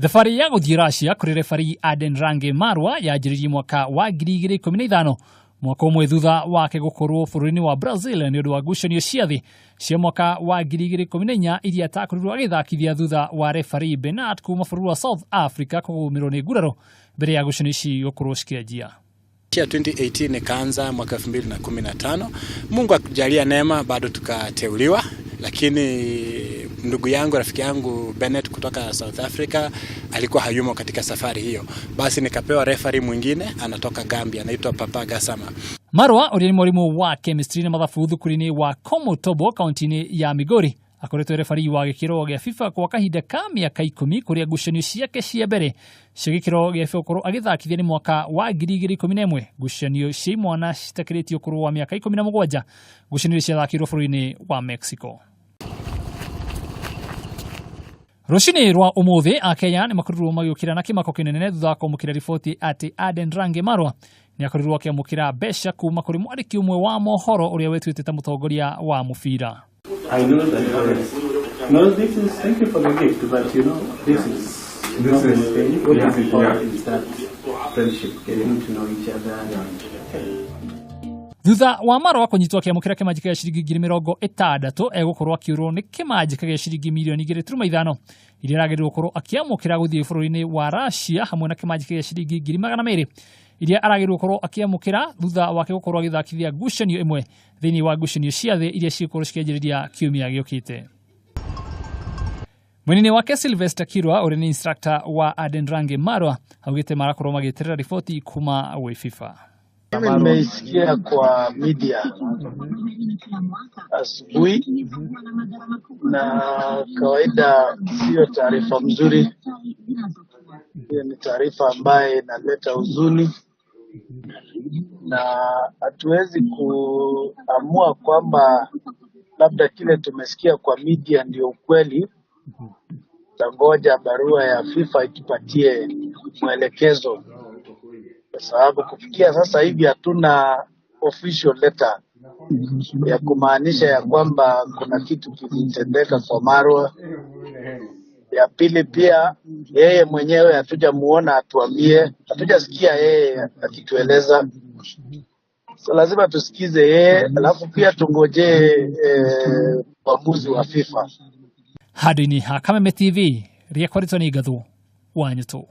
Thabarĩ ya gũthiĩ Russia kũrĩ referee Aden Range Marwa yanjĩrĩirie mwaka wa 2015, mwaka ũmwe thutha wake gũkorwo bũrũri-inĩ wa Brazil nĩ ũndũ wa ngucanio cia thĩ cia mwaka wa 2014 iria atakorirwo agĩthakithia thutha wa referee Bernard kuma bũrũri wa South Africa kũgũmĩrwo nĩ nguraro mbere ya ngucanio ici gũkorwo cikĩanjia. Ya 2018 ikaanza mwaka 2015. Mungu akujalia neema, bado tukateuliwa, lakini ndugu yangu, rafiki yangu Bennett kutoka South Africa alikuwa hayumo katika safari hiyo, basi nikapewa referee mwingine anatoka Gambia, anaitwa Papa Gasama. Marwa ũrĩa nĩ mwarimũ wa chemistry na mathabu thukuru-inĩ wa Komotobo kaunti-inĩ ya Migori akoretwo referee wa gĩkĩro gĩa FIFA kwa kahinda ka mĩaka 10, kũrĩa ngucanio ciake cia mbere cia gĩkĩro gĩa FIFA gũkorwo agĩthakithia nĩ mwaka wa 2011, ngucanio cia imwana citakĩrĩtie ũkũrũ wa mĩaka 17, ngucanio iria ciathakĩirwo bũrũri-inĩ wa Mexico. Rũcinĩ rwa ũmũthĩ Akenya nĩ makorirwo magĩũkĩra na kĩmako kĩnene thutha wa kwamũkĩra riboti atĩ Aden Range Marwa nĩ akorirwo akĩamũkĩra mbeca kuma kũrĩ mwandĩki ũmwe wa mohoro ũrĩa wetuĩte ta mũtongoria wa mũbira. I know that. No, this is, thank you for the gift, but this is This not is- the What is important is that friendship, getting to know each other. Thutha wa Marwa kũnyitwo akĩamũkĩra kĩmanjĩka gĩa ciringi 60,000, egũkorwo akĩũrwo nĩ kĩmanjĩka gĩa ciringi mirioni 2.5 iria aragĩrĩirwo gũkorwo akĩamũkĩra gũthiĩ bũrũri-inĩ wa Russia, hamwe na kĩmanjĩka gĩa ciringi 200,000 iria aragĩrĩirwo gũkorwo akĩamũkĩra thutha wake gũkorwo agĩthakithia ngucanio ĩmwe thĩinĩ wa ngucanio cia thĩ iria cigũkorwo cikĩanjĩrĩria kiumia gĩũkĩte. Mwena-inĩ wake Sylvester Kirwa ũrĩa nĩ instructor wa Aden Range Marwa augĩte marakorwo magĩeterera riboti kuma gwĩ FIFA. Mimi nimeisikia kwa media asubuhi, na kawaida siyo taarifa mzuri. Hiyo ni taarifa ambaye inaleta huzuni, na hatuwezi kuamua kwamba labda kile tumesikia kwa media ndio ukweli. Tutangoja barua ya FIFA itupatie mwelekezo, kwa sababu kufikia sasa hivi hatuna official letter ya kumaanisha ya kwamba kuna kitu kilitendeka kwa Marwa. Ya pili pia yeye mwenyewe hatujamuona atuambie, hatujasikia yeye akitueleza, so lazima tusikize yeye, alafu pia tungojee uamuzi wa FIFA. Handũ-inĩ ha Kameme TV rĩakoretwo nĩ Ngathũ wa Nyũtũ.